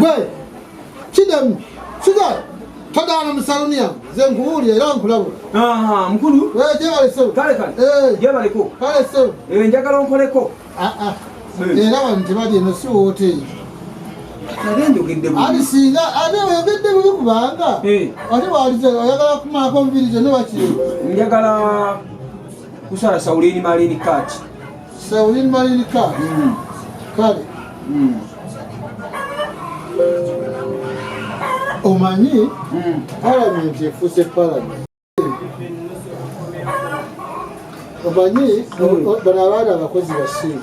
Gwe kidemu kida todaana mu saluni yange nze nkubuulira era nkulabula. Aha, mukulu. Eh, gyebale ssebo. Kale kale. Eh. Gyebaleko. Kale ssebo. Eh, njagala onkoleko. Ah, ah. Era wano tebali eno si wooteeri. Ate njogedde bubi. Ati singa ate oyogedde bubi kubanga Eh. ate walize oyagala kumalako omubiri gyonna bakiri. Njagala kusala Saulini Malini kati. Saulini Malini kati. Kale. Omanyi palamenti efuuse palamenti. Omanyi bano abaana abakozi basiizi.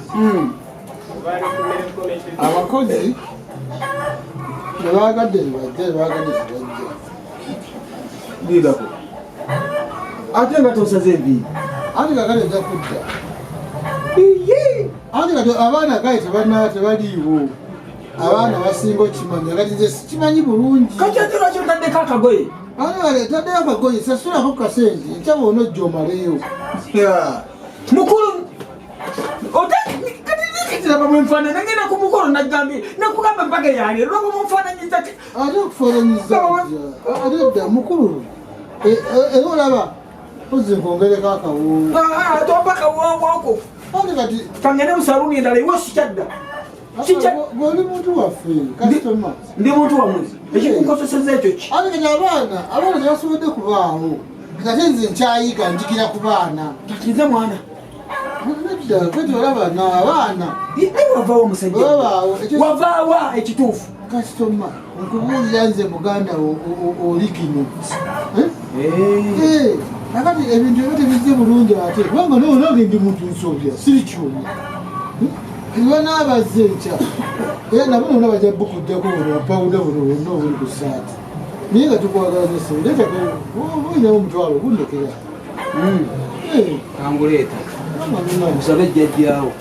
Abakozi bwe baagadde tebajja, bwe baagadde tebajja. Lindako. Ate nga tosaze enviiri. Anti kakati ojja kudda. Anti kati abaana kale tebalina tebaliiwo. Abaana basinga okimanya kati nze sikimanyi bulungi. Kati ate lwaki otaddeko akagoye? Anti kati taddeyo akagoye sasulako ku kasente enkya bw'ona ojja omaleyo. Mukulu kati laba mwenfaanana ngenda ku mukolo nagambye nakugamba embaga yange lwaba munfaananyiza ti Ate okufaananyiza ate dda mukulu era olaba mpozi nkwongereko akawoowo. Tompa kawoowo ako. Anti kati kangende mu saluuni endala iwe sikyadda. Gwe oli muntu waffe kasitoma. Ndi muntu wammwe ekikukoseseza ekyo ki? Anti kati abaana tebasobodde kubaawo ate nze nkyayiga njigira ku baana. Kati nze mwana. Nedda kati olaba n'abaana. Naye wavaawo omusajja. Wabaawo, Wavaawa ekituufu. Kasitoma nkubuulira nze muganda wo oli kino. Kakati ebintu ebyo tebizze bulungi ate kubanga nange ndi muntu nsobya siri kyuma. Banaabazze enkya era nabo bonna bajja bukuddako buno pawuda buno bwonna obuli ku ssaati naye nga tukwagala nyo ssebo leetako olinawo omutwalo gundekera. Kanguleeta. Musabe jjajjaawo.